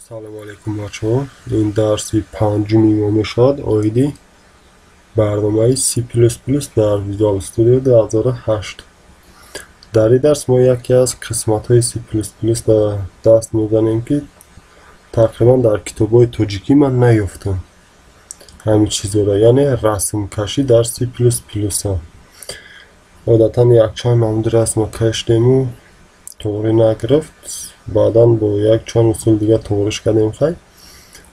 Салому алейкум, бачаҳо. Ин дарси панҷуми мо мешавад оиди барномаи C++ дар Visual Studio 2008. Дар ин дарс мо яке аз қисматҳои C++ даст мезанем, ки тақрибан дар китобҳои тоҷикӣ ман наёфтам ҳамин чизҳоро, яъне расмкашӣ дар C++. Одатан якчанд намуди расмро кашидему тоғрӣ нагирифт, баъдан бо якчанд усул дигар тоғриш кардем. Хай,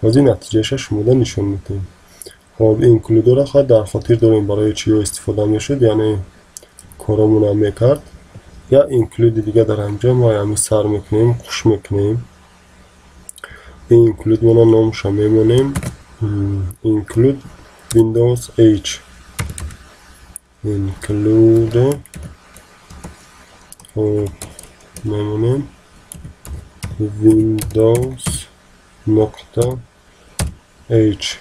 ҳозир натиҷаша шумода нишон медиҳем. Хоб, include ро хай дар хотир дорем, барои чиё истифода мешуд, яъне коромона мекард. Я include дига дар ҳамҷо мо ҳами сар мекунем, хуш мекунем. Include мона номша мемонем include Windows H, include, хоб, мемонем Windows нуқта H.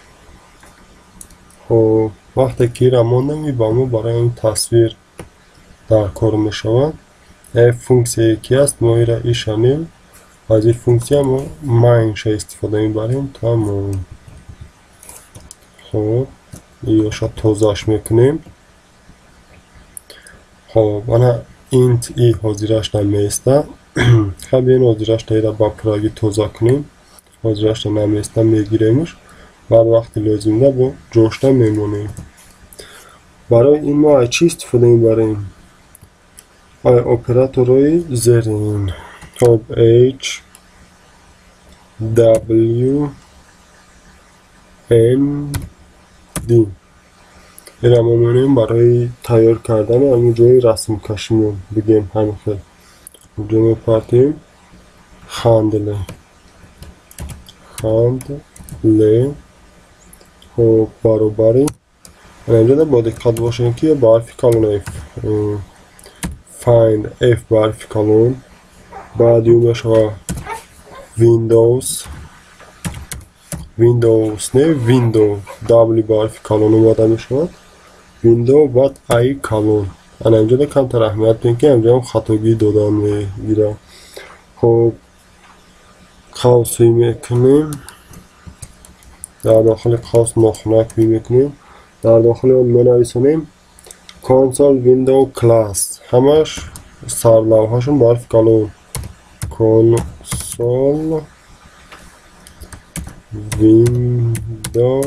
Хоб, вақте ки ира мондем, и ба мо барои ин тасвир дар кор мешавад. Функсияе ки аст, мо ира ишанем, аз ин функсия мо main-ша истифода мебарем, тамом. Хоб, иёша тозааш мекунем. Хоб, ана int и ҳозираш намеиста. Хай, биён ҳозирашта ира ба пуррагӣ тоза кунем. Ҳозирашта намеиста, мегиремш, баъд вақти лозимда бо ҷошта мемонем. Барои ин мо аз чӣ истифода мебарем? Ай операторҳои зерин. Хоб, h, w, n, d ира мо мемонем барои тайёр кардани ҳамин ҷои расмкашимон, бигем ҳамин хел. Ҷо мепартем handle, handle, хоб, баробари. Инҷода бо диққат бошем, ки ба ҳарфи калон f, find f ба ҳарфи калон, баъд ю мешава Windows, Windows не, window, w ба ҳарфи калон омада мешавад, window, баъд i калон. Ана инҷода камтар аҳамият диҳем, ки инҷоам хатогӣ додан мегирад. Хоб, қавс мекунем, дар дохили қавс нохунак мекунем, дар дохили он менависонем console window class, ҳамаш сарлавҳашон ба ҳарфи калон, console window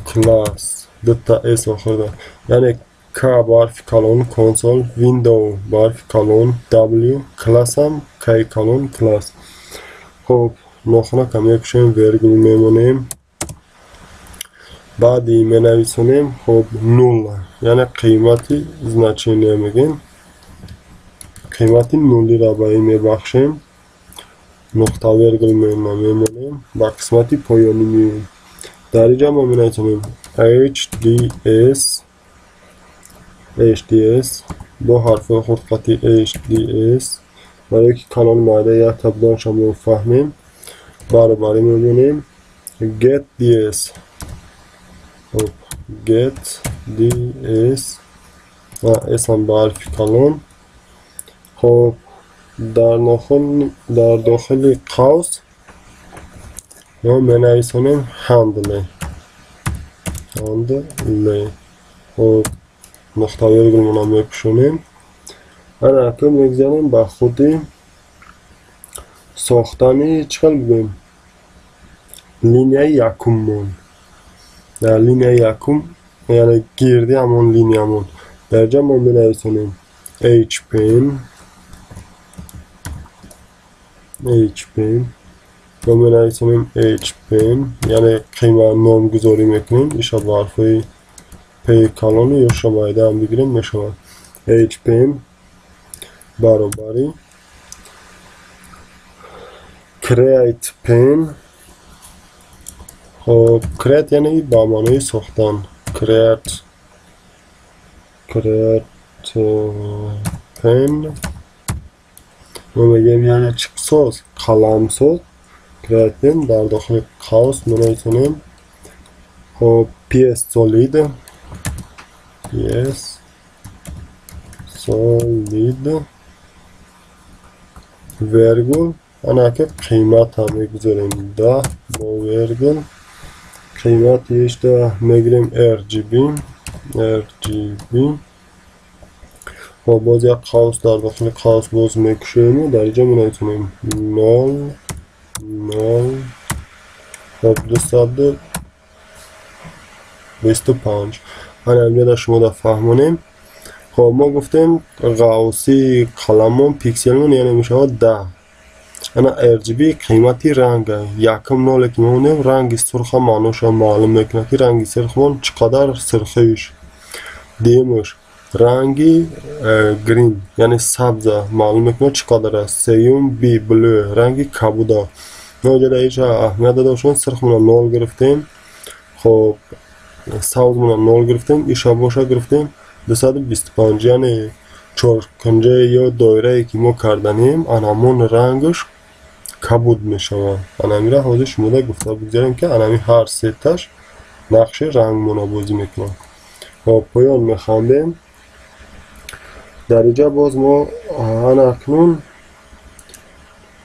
class, дута s охирда, яъне k ба ҳарфи калон, console window ба ҳарфи калон w, class ам k калон, class. Хоб, нохунака мепӯшем, вергул мемонем, баъди менависонем, хоб, нул, яъне қимати значение мегӯем, қимати нулиро ба ин мебахшем, нуқта вергул мемонем, ба қисмати поёнӣ меоем. Дар инҷа мо менависонем hds, hds бо ҳарфҳои хурдхати hds, барое ки калони майда якта буданша мо фаҳмем, баробарӣ мемонем get ds, хоб, get ds, s ҳам ба ҳарфи калон. Хоб, дар дохили қавс мо менависонем handle, handle, хоб, нуқта вергулмона мепӯшонем. Ана акнун мегузарем ба худи сохтани, чӣ хел бигӯем, линияи якуммон. Дар линияи якум, яъне гирди ҳамон линиямон, дар ҷа мо менависонем hpen, hpen мо менависонем hpen, яъне қима номгузорӣ мекунем, иша ба ҳарфҳои p калону ё шамайда ҳам бигирем мешавад. Hpen баробари create pen. Хоб, create яъне ба маънои сохтан, create, create pen мо мегӯем, яъне чӣ соз, қаламсоз. Create pen, дар дохили қавс менависонем, хоб, ps solid, ps solid, вергул. Ана ки қимата мегузорем 10 бо вергул. Қимати ишта мегирем RGB, RGB. Хоб, боз як қавс, дар дохили қавс боз мекушоем, дар инҷа менависонем 0 0, хоб, 225. Ана инҷа шумо да фаҳмонем. Хоб, мо гуфтем ғавси қаламмон, пикселмон, яъне мешавад 10. Ана RGB қимати ранга. Якум ноле ки мемонем, ранги сурха маъноша маълум мекунад, ки ранги сурхмон чӣ қадар сурхиш. Дуюмаш ранги green, яъне сабза маълум мекунад, чӣ қадар аст. Сеюм B, blue, ранги кабуда. Мо инҷа иша аҳамият дода бошем, сурхмона нол гирифтем, хоб, сабзмона нол гирифтем, иша боша гирифтем 225, яъне чоркунҷа ё доирае ки мо карданем, анамон рангаш кабуд мешавад. Анамира ҳозир шумода гуфта бигзарем, ки анами ҳар сеташ нақши рангмона бозӣ мекунад. Хоб, поён механдем. Дар инҷа боз мо ана акнун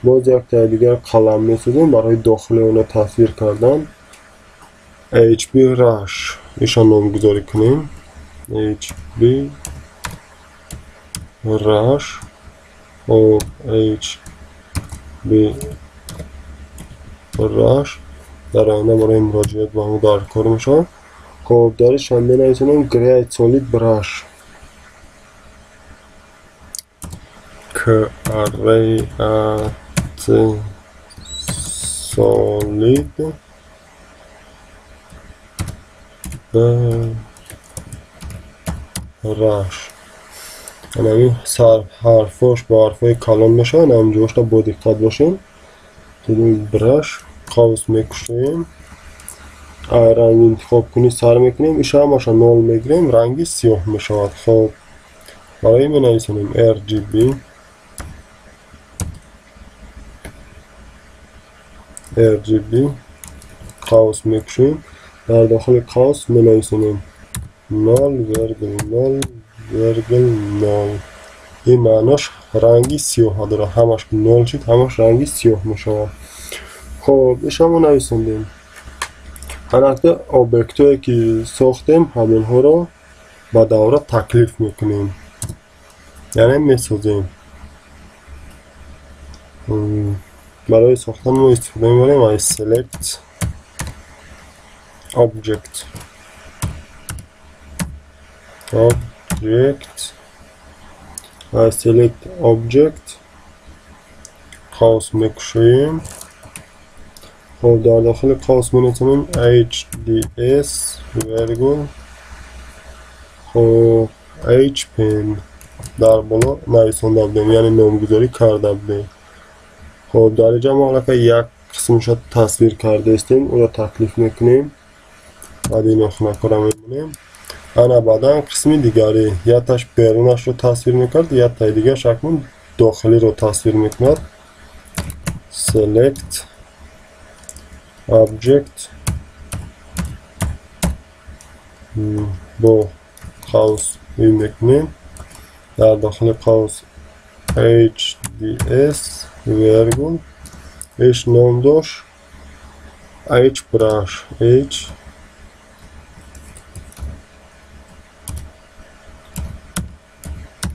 боз яктаи дигар қалам месозем барои дохили онро тасвир кардан. HB Rush иша номгузорӣ кунем. HB Rush. Хоб, HB Rush дар оянда барои муроҷиат ба мо дар кор мешавад. Хоб, дар ишам менависонем Create Solid Brush. Create Solid Brush. Анами ҳарфош бо ҳарфҳои калон мешаванд, ҳамҷоашда бо диққат бошем. Brush, қавс мекушоем, ранги интихобкунӣ сар мекунем, иша ҳамаша нол мегирем, ранги сиёҳ мешавад. Хоб, барои менависонем RGB RGB, қавс мекушоем, дар дохили қавс менависонем 0,0,0. Ин маънош ранги сиёҳа дорад, ҳамаш нол шуд, ҳамаш ранги сиёҳ мешавад. Хоб, иша мо нависондем. Ҳанакта объектҳое ки сохтем, ҳамонҳоро ба давра таклиф мекунем, яъне месозем. Барои сохтан мо истифода мебарем аз select object. Object, select object, қавс мекушоем. Хоб, дар дохили қавс менависонем HDS вергул, хоб, HPen дар боло нависонда будем, яъне номгузорӣ карда будем. Хоб, дар инҷа мо аллакай як қисмаша тасвир кардаистем, ӯро таклиф мекунем, баъди нохунакҳоро мемонем. Ана баъдан қисми дигари, якташ берунашро тасвир мекард, яктаи дигараш акнун дохилиро тасвир мекунад. Select object бо қавс мекунем, дар дохили қавс HDS вергул, H ном дошт H brush, H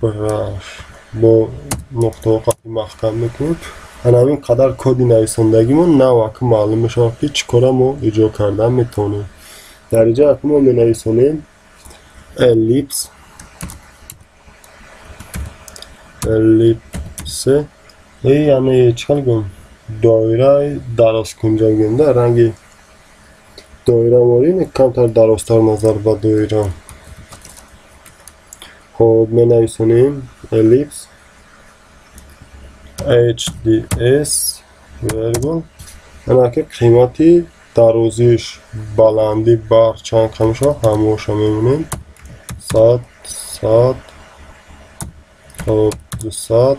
brush бо нуқтаҳо қатъи маҳкам мекунем. Ана ҳамин қадар коди нависондагимон навак маълум мешавад, ки чӣ кора мо иҷро кардан метавонем. Дар инҷа акнун мо менависонем ellipse, ellipse, яъне чӣ хел гӯем, доираи дарозкунҷа гӯем, да ранги доира ворӣ камтар дарозтар назар ба доира. Хоб, менависонем ellipse HDS вергул, ана ки қимати дарозиш, баландӣ бар чанд кам мешавад, ҳамоша мемонем 100 100, хоб, 200,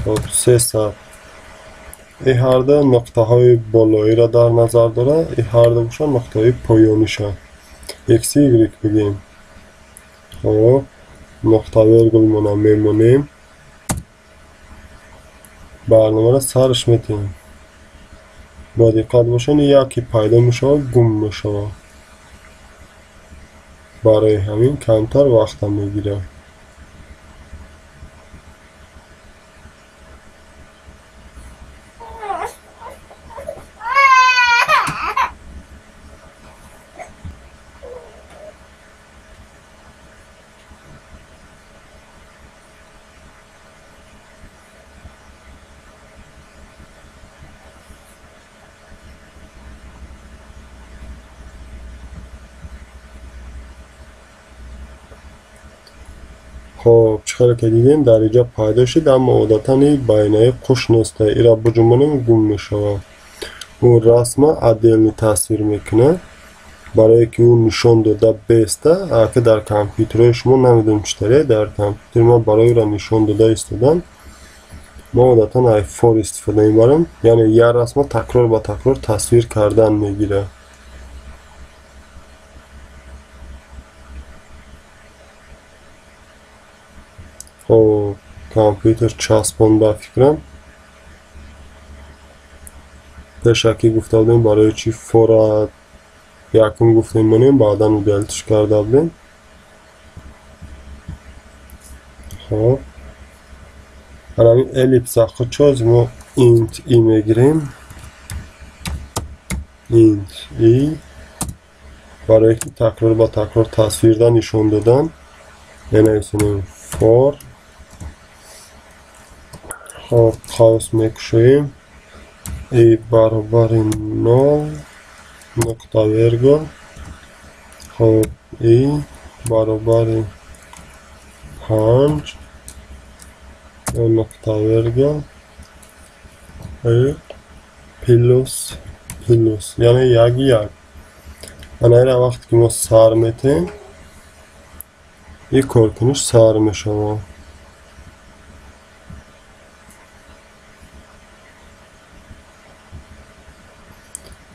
хоб, 300. Ин ҳарду нуқтаҳои болоиро дар назар дорад, ин ҳарду бошад нуқтаҳои поёниша, X, Y бигем. Хоб, нуқта вергулмона мемонем. Барномаро сарш метиҳем. Бо диққат бошед, яке пайдо мешавад, гум мешавад. Барои ҳамин камтар вақта мегирад. Хоб, чӣ хеле ки дидем, дар инҷа пайдо шуд, аммо одатан и байнаи қуш нест. Ира буҷумонем, гум мешавад. Ӯ расма отдельно тасвир мекунад, барое ки ӯ нишон дода беста. Ака дар компютерҳои шумо намедонам чӣ таре, дар компютери ма барои ӯра нишон дода истодан мо одатан ай for истифода мебарем, яъне як расма такрор ба такрор тасвир кардан мегирад. Хоб, компютер часпон ба фикрам. Пешакӣ гуфта будем барои чӣ фора якум гуфтем монем, баъдан удалитш карда будем. Хоб, ҳамин эллипса худчоз мо int i мегирем. Int i барои ки такрор ба такрор тасвирда нишон додан менависем for. Хоб, қавс мекушоем, и баробари 0 нуқта вергул. Хоб, и баробари 5 нуқта вергул, и плюс плюс, яъне як як. Ана ира вақте ки мо сар метем, и коркуниш сар мешавад.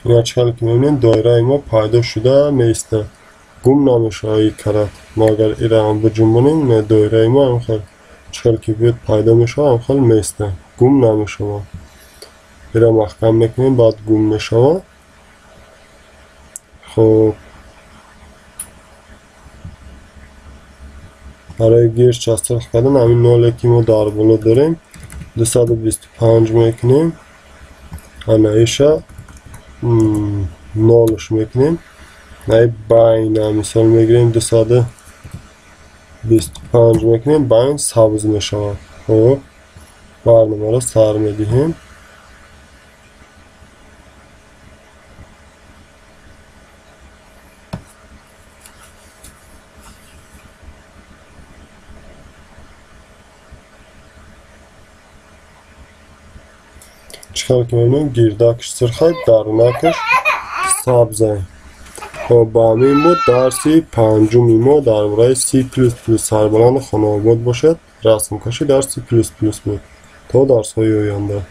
Ина чӣ хеле ки мебинем, доираи мо пайдо шуда меистад, гум намешавад и карат. Мо агар ира ҳам биҷунбонем, доираи мо ҳам хел чӣ хеле ки буд пайдо мешавад, ҳам хел меистад, гум намешавад. Ира маҳкам мекунем, баъд гум мешавад. Хоб, барои гирд частрах кардан ҳамин ноле ки мо дар боло дорем 225 мекунем, ана иша нолш мекунем, най байна мисол мегирем 225 мекунем, байн сабз мешавад. Хоб, барномаро сар медиҳем. Чӣ хеле ки мебинем, гирдакш сирхай, дарунакаш сабзай. Хоб, ба ҳамин буд дарси панҷуми мо дар бораи C++. Сарбаланду хонаобод бошед. Расмкашӣ дар C++ буд. То дарсҳои оянда.